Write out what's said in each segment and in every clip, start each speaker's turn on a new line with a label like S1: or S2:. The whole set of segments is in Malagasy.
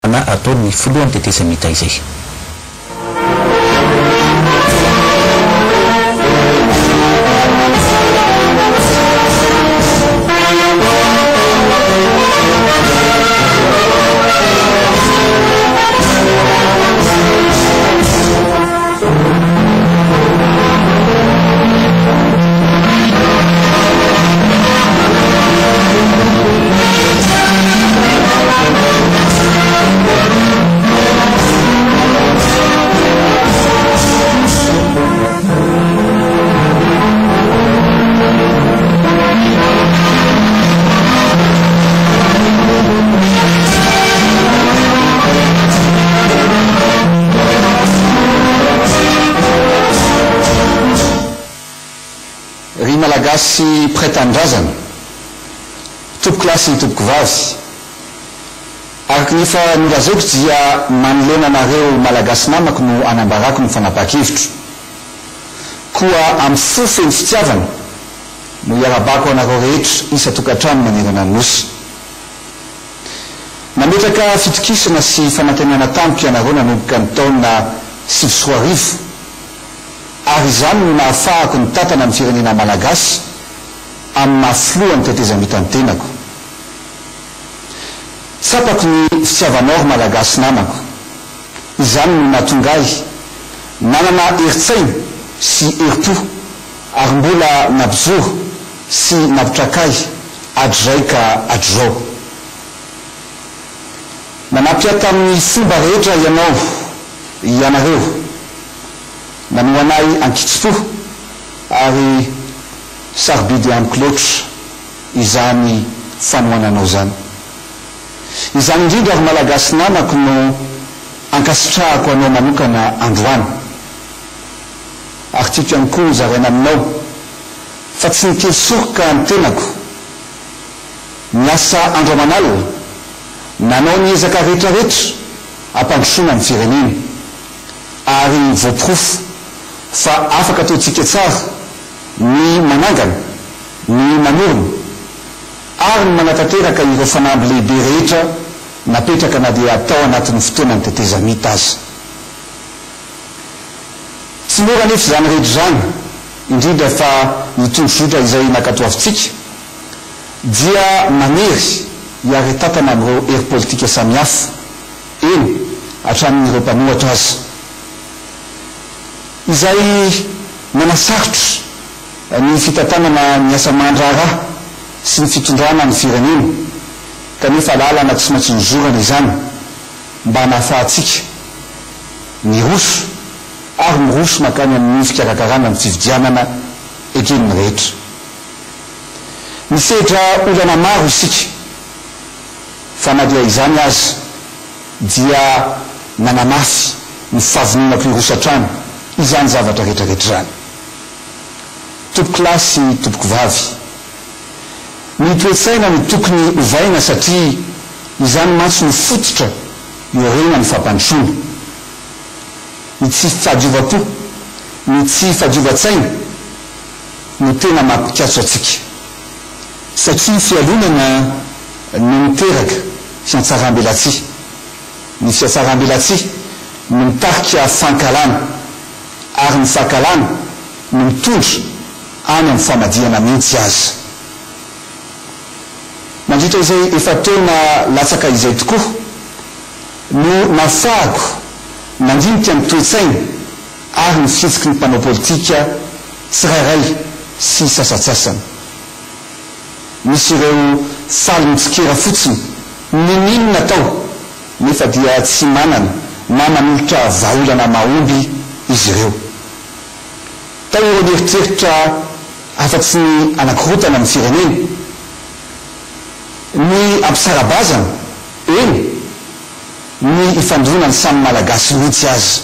S1: Na ataon'ny filohan'ny tetezamita izay.
S2: Ry Malagasy mpiray tanindrazana, tompokolahy sy tompokovavy, araka ny efa nolazaiko dia manoloana anareo Malagasy namako no anambarako ny fanapahan-kevitro. Koa amin'ny fo feno fitiavana no iarahabako anareo rehetra isan-tokantrano manerana ny Nosy. Nametraka fitokisana sy fanantenana tamiko ianareo nanomboka ny taona 2009, ary izany no nahafahako nitantana ny firenena Malagasy amin'ny maha filohan'ny tetezamita ny tenako. Tsapako ny fitiavanao ry Malagasy namako. Izany no nahatonga ahy nanana herin-tsaina sy herim-po ary mbola nampijoro sy nampitraka ahy hatrizay ka hatrizao. Nanampy ahy tamin'ny fomba rehetra ianao, ianareo. Nanohana ahy an-kitsim-po ary sarobidy amiko loatra izany fanohananao izany. Izany indrindra ry Malagasy namako no ankasitrahako anao manokana androany. Ary tiako ihany koa hozaraina aminao fa tsy nikely soroka ny tenako. Niasa andro aman'alina, nanao ny ezaka rehetrarehetra hampandrosoana ny firenena. Ary voaporofo fa afaka ataontsika tsara ny manangana, ny manorina ary ny manatanteraka ireo fanamby lehibe rehetra napetraka na dia tao anatin'ny fotoanan'ny tetezamita aza. Tsy mora anefa izany rehetra izany, indrindra fa ny tondrozotra izay nankatoavintsika dia manery hiara-hitantana amin'ireo hery politika samihafa, eny hatramin'ireo mpanohatra aza, izay nanasarotra ny fitantanana ny asa aman-draharaha sy ny fitondrana ny firenena, kanefa lalana tsy maintsy nozorana izany mba nahafahantsika niroso ary miroso mankany amin'ny fikarakarana ny fifidianana eken'ny rehetra. Nisedra olana maro isika. Fa na dia izany aza dia nanamafy ny fahavononako hiroso hatrany izany zavatra rehetra rehetra izany. Tompokolahy sy tompokovavy, ny toe-tsaina no tokony hovaina satria izany mantsy no fototra iorenan'ny fampandrosoana. Ny tsy fahadiovam-po, ny tsy fahadiovan-tsaina no tena mampikatso antsika. Satria ny fialonana no miteraka fiantsaram-belatsihy. Ny fiatsaram-belatsihy no mitarika fankahalana ary ny fankahalana no mitondra any amin'ny famadihana mihitsy aza. Nandritra izay efa-taona latsaka izay tokoa no nahafahako nandinika ny toe-tsaina ary ny fihetsiky ny mpanao politika tsirairay sy sasantsasany. Misy ireo faly mitsikera fotsiny n'inon'inona atao nefa dia tsy manana na manolotra vahaolana mahomby izy ireo. Tao ireo nieritreritra afa-tsy ny hanakorotana ny firenena, ny hampisara-bazana, eny, ny hifandona ny samy Malagasy mihitsy aza.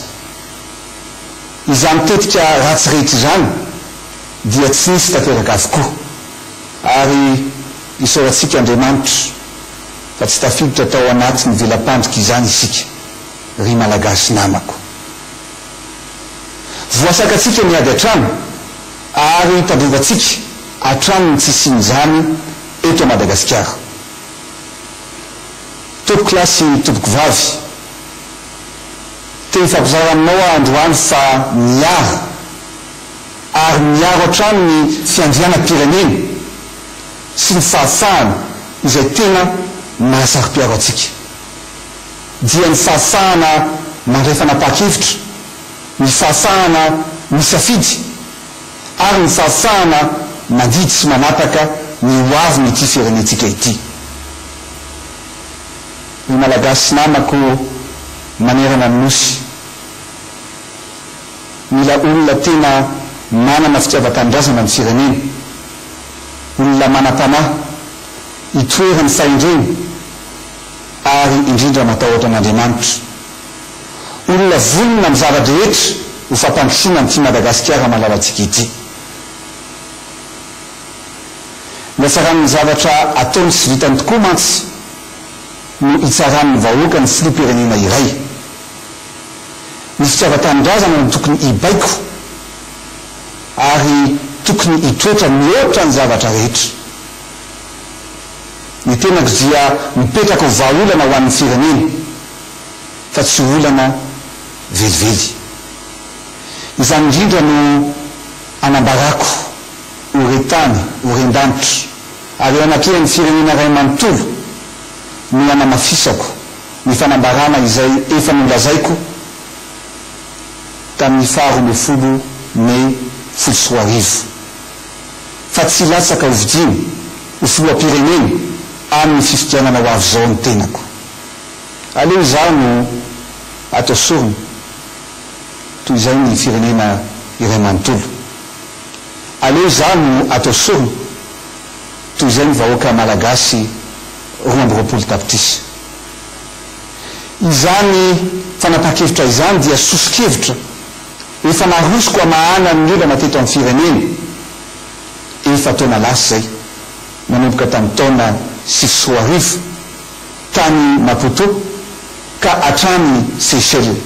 S2: Izany tetika ratsy rehetra izany dia tsy nisy tanteraka avokoa ary isaorantsika Andriamanitra fa tsy tafiditra tao anatin'ny vela-pandrika izany isika ry Malagasy namako. Voasakantsika ny ady an-trano ary tandrovantsika hatrany ny tsy hisian'izany eto Madagasikara. Tompokolahy sy tompokovavy, te hifampizara aminao aho androany fa miaro ary miaro hatrany ny fiandrianam-pirenena sy ny fahafahana izay tena mahasaro-piaro antsika. Dia ny fahafahana mandray fanapahan-kevitra, ny fahafahana misafidy ary ny fahafahana mandidy sy manapaka ny ho avin'ity firenentsika ity. Ry Malagasy namako manerana ny Nosy, mila olona tena manana fitiavan-tanindrazana ny firenena, olona manam-panahy, itoeran'ny fahendrena ary indrindra matahotra an'Andriamanitra. Olona vonona amin'ny zava-drehetra ho fampandrosoana an'ity Madagasikara malalantsika ity. Ny hatsaran'ny zavatra ataony sy vitany tokoa mantsy no hitsaran'ny vahoaka ny filoham-pirenena iray. Ny fitiavan-tanindrazana no tokony hibaiko ary tokony hitoetra mihoatra ny zavatra rehetra. Ny tenako dia mipetraka ho vahaolana ho an'ny firenena fa tsy olana velively. Izany indrindra no anambarako ho re tany, ho ren-danitra, ary eo anatrehan'ny firenena iray manontolo no anamafisako ny fanambarana izay efa nolazaiko tamin'ny faha 12 Mey 2010, fa tsy hilatsaka hovidiana ho filoham-pirenena amin'ny fifidianana ho avy izao ny tenako. Aleo izaho no atao sorona toy izay ny firenena iray manontolo. Aleo izaho no atao sorona toy izay ny vahoaka Malagasy 22 tapitrisa. Izany fanapahan-kevitra izany dia soso-kevitra efa narosoko hamahana ny olana teto amin'ny firenena efa-taona lasa izay, nanomboka tamin'ny taona 2009 tany Maputo ka hatrany Seychelles.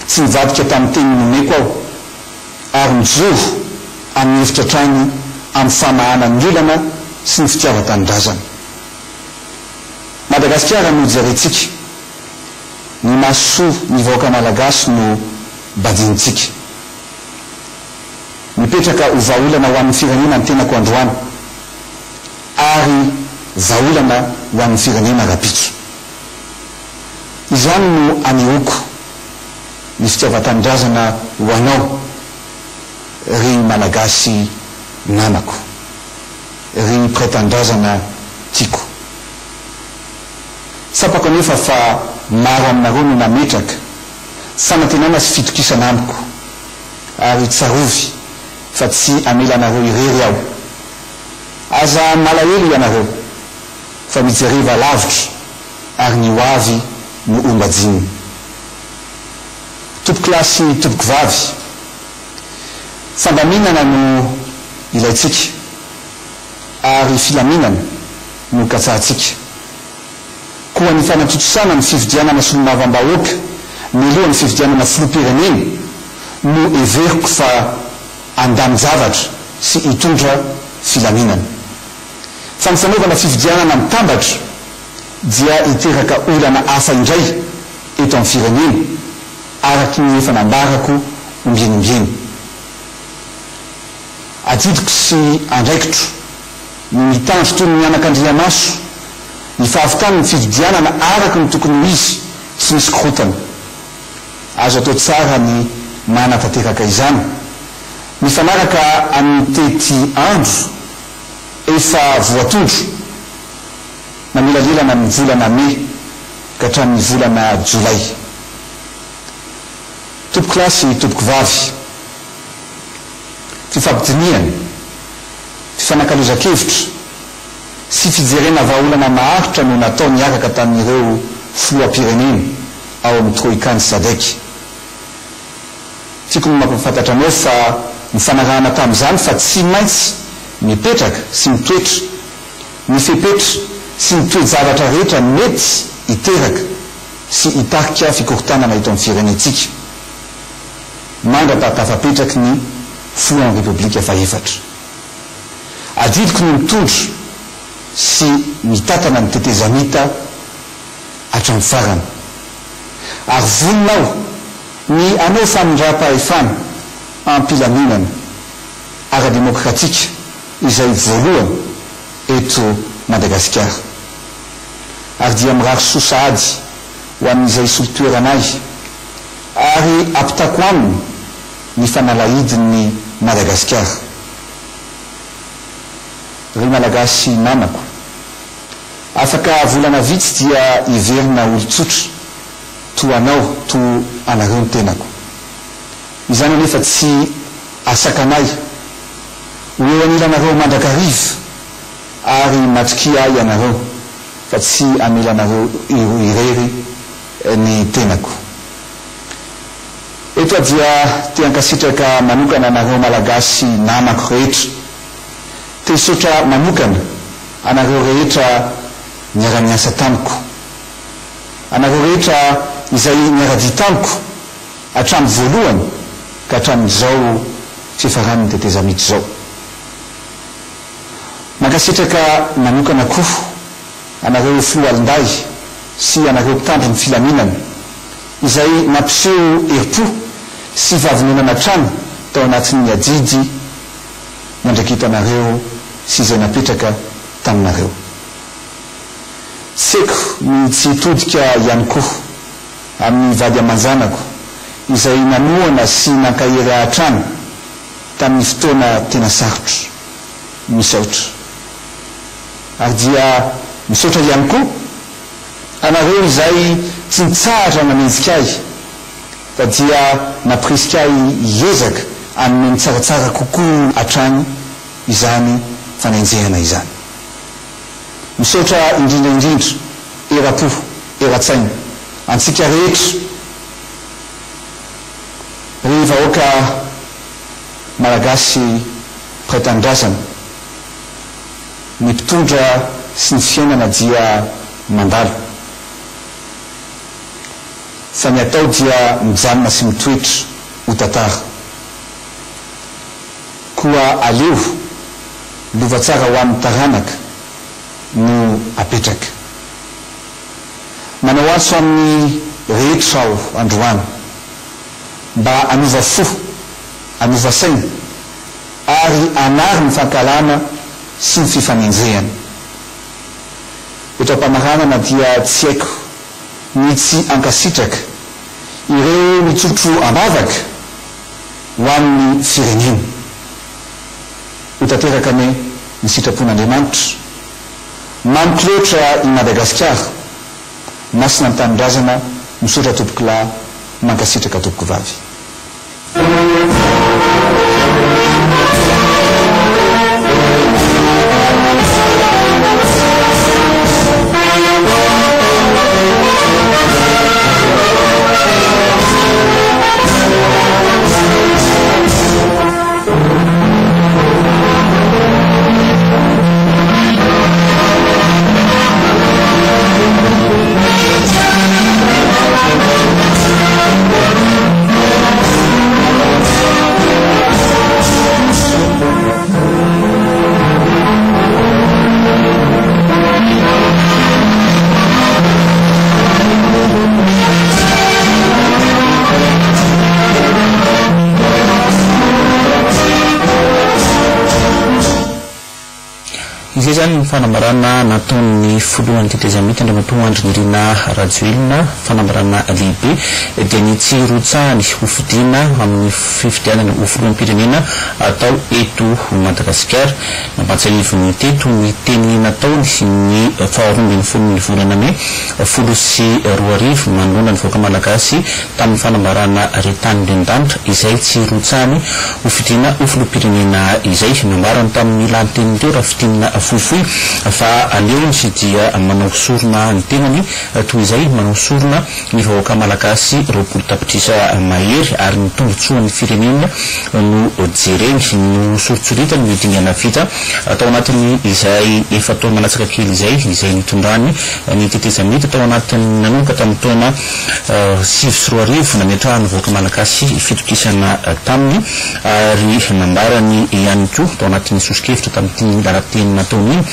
S2: Tsy nivadika tamin'ny teny nomeko aho ary mijoro amin'ny hevitra hatrany amin'ny famahana ny olana sy ny fitiavan-tanindrazana. Madagasikara no jerentsika, ny mahasoa ny vahoaka Malagasy no badinintsika. Mipetraka ho vahaolana ho an'ny firenena ny tenako androany ary vahaolana ho an'ny firenena rahampitso. Izany no anehoako ny fitiavan-tanindrazana ho anao ry Malagasy namako, ry mpiray tanindrazana tiako. Tsapako anefa fa maro aminareo no nametraka fanantenana sy fitokisana amiko, ary tsarovy fa tsy hamela anareo irery aho. Aza malahelo ianareo fa mijereva lavitra ary ny ho avy no ombajinina. Tompokolahy sy tompokovavy, fandaminana no ilaintsika ary filaminana no katsahantsika. Koa ny fanatontosana ny fifidianana solombavambahoaka mialoha ny fifidianana filoham-pirenena no heveriko fa handamin-javatra sy hitondra filaminana. Fa ny fanaovana fifidianana mitambatra dia hiteraka olana hafa indray eto amin'ny firenena, araky ny efa nambarako ombieny ombieny. Adidiko sy andraikitro ny mitandro toy ny anakandriamaso ny fahavitan'ny fifidianana araka ny tokony ho izy tsy misy korontana. Azo atao tsara ny manatanteraka izany mifanaraka amin'ny tetiandro efa voatondro manelanelana ny volana mey ka hatramin'ny volana jolay. Tompokolahy sy tompokovavy, fifampidinihana, fifanakalozan-kevitra sy fijerena vahaolana maharitra no natao niaraka tamin'ireo filoham-pirenena ao amin'ny Troika-n'ny Sadec. Tiako ny mampahafantatra anao fa nifanarahana tamin'izany fa tsy maintsy mipetraka sy mitoetra ny fepetra sy ny toe-javatra rehetra mety hiteraka sy hitarika fikorontanana eto amin'ny firenentsika mandra-pahatafapetraky ny Filohan'ny Repoblika fahefatra. Adidiko ny mitondra. sy mitantana ny tetezamita hatramin'ny farany. Ary vonona aho ny hanao famindram-pahefana am-pilaminana ara-demokratika izay voalohany eto Madagasikara. Ary dia mirary soa sahady ho an'izay hisolo toerana ahy ary ampitako aminy ny fanalahidin'i Madagasikara. Ry Malagasy namako, afaka volana vitsy dia hiverina olon-tsotra toa anao, toa anareo ny tenako. Izany anefa tsy ahasakana ahy ho eo anilanareo mandrakariva ary matokia ahy ianareo fa tsy hamela anareo ho irery ny tenako. Eto aho dia te hankasitraka manokana anareo Malagasy namako rehetra. Te hisaotra manokana anareo rehetra niara-niasa tamiko. Anareo rehetra izay niara-dia tamiko hatramin'ny voalohany ka hatramin'izao fiafaran'ny tetezamita izao. Mankasitraka manokana koa anareo Foloalindahy sy anareo mpitandro ny filaminana izay nampiseho herim-po sy fahavononana hatrany tao anatin'ny adidy nandraiketanareo sy izay napetraka taminareo. Tsy haiko ny tsy hitodika ihany koa amin'ny vady aman-janako izay nanohana sy nankahery ahy hatrany tamin'ny fotoana tena sarotra. Misaotra. Ary dia misaotra ihany koa anareo izay tsy nitsahatra nanenjika ahy fa dia nampirisika ahy hiezaka hanome ny tsaratsara kokoa hatrany izany fanenjehana izany. Misaotra indrindra indrindra eram-po, eran-tsaina, antsika rehetra ry vahoaka Malagasy mpiray tanindrazana. Ny mpitondra sy ny fiainana dia mandalo. Fa ny atao dia mijanona sy mitoetra ho tantara. Koa aleo lova tsara ho an'ny taranaka no apetraka. Manao antso amin'ny rehetra aho androany mba hanova fo, hanova saina ary hanary ny fankahalana sy ny fifanenjehana. Eto am-pamaranana dia tsy haiko ny tsy hankasitraka ireo nitsotro am-bavaka ho an'ny firenena. Ho tanteraka anie ny sitrapon'Andriamanitra. Mamiko loatra i Madagasikara. Masina ny tanindrazana. Misaotra tompokolahy, mankasitraka tompokovavy.
S1: Izay izany ny fanambarana nataon'ny filohan'ny tetezamita Andriamatoa Andry Nirina Rajoelina, fanambarana lehibe dia ny tsy hirotsahany ho fidiana amin'ny fifidianana ho filoham-pirenena atao eto Madagasikara. Nampahatsiahiviny teto ny teny nataony ny faha 12n'ny volana mey 2010 manoloana ny vahoaka malagasy tamin'ny fanambarana re tany ren-danitra izay tsy hirotsahany ho fidiana ho filoham-pirenena izay. Nambarany tamin'ny lahateniny teo raha fintinina fohifohy fa aleony dia manao sorona ny tenany toy izay manao sorona ny vahoaka malagasy 20 tapitrisa mahery ary ny tombotsoan'ny firenena no jereny. Nosoritsoritany ny dingana vita tao anatin'ny izay efa-taona latsaka kely izay, izay nitondrany ny tetezamita tao anatin'ny nanomboka tamin'ny taona 2009 nametrahan'ny vahoaka malagasy fitokisana taminy ary nambarany ihany koa tao anatin'ny soso-kevitra tamin'ity lahateny nataony iny.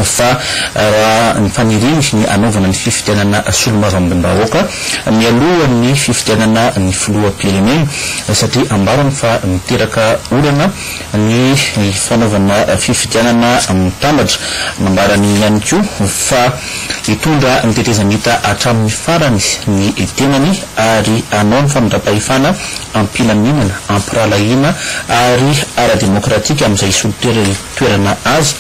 S1: fa raha ny faniriany ny hanaovana ny fifidianana solombavambahoaka mialohan'ny fifidianana ny filoham-pirenena satria ambarany fa miteraka olana ny fanaovana fifidianana mitambatra. Nambarany ihany koa fa hitondra ny tetezamita hatramin'ny farany ny tenany ary hanao ny famindram-pahefana am-pilaminana, am-pirahalahiana ary ara-demokratika amin'izay hisolo toerana azy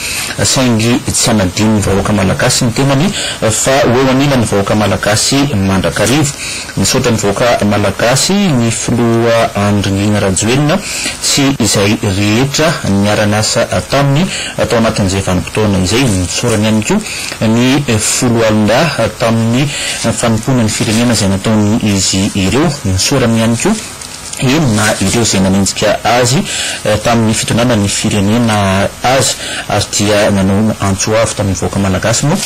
S1: saingy tsy hanadino ny vahoaka malagasy ny tenany fa ho eo anilan'ny vahoaka malagasy mandrakariva. Nisaotra ny vahoaka malagasy ny filoha Andry Nirina Rajoelina sy izay rehetra niara-niasa taminy tao anatin'izay vanim-potoana izay. Nisaorany ihany koa ny foloalindahy tamin'ny fanompoana ny firenena izay nataon'izy ireo. Nisaorany ihany koa eny na ireo izay nanenjika azy tamin'ny fitondrana ny firenena azy ary dia nanao antso avo tamin'ny vahoaka malagasy moa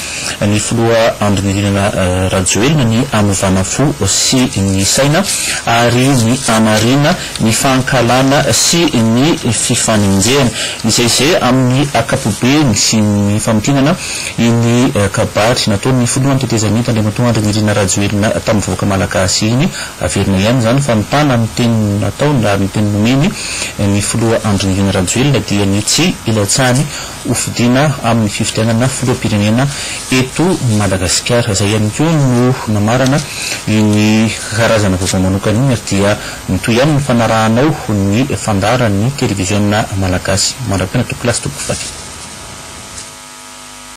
S1: ny filoha Andry Nirina Rajoelina ny hanovana fo sy ny saina ary ny hanariana ny fankahalana sy ny fifanenjehana. Izay izay amin'ny ankapobeny sy ny famintinana iny kabary nataon'ny filohan'ny tetezamita Andriamatoa Andry Nirina Rajoelina tamin'ny vahoaka malagasy iny. Averina ihany izany fa mitana ny teny nataony ary ny teny nomeny ny filoha Andry Nirina Rajoelina dia ny tsy hilatsahany ho fidiana amin'ny fifidianana filoham-pirenena eto Madagasikara. Izay ihany koa no namarana iny karazana vaovao manokana iny ary dia mitohy ihany ny fanarahanao ny fandaharan'ny televiziona malagasy. Mandra-pihaona tompokolahy sy tompokovavy.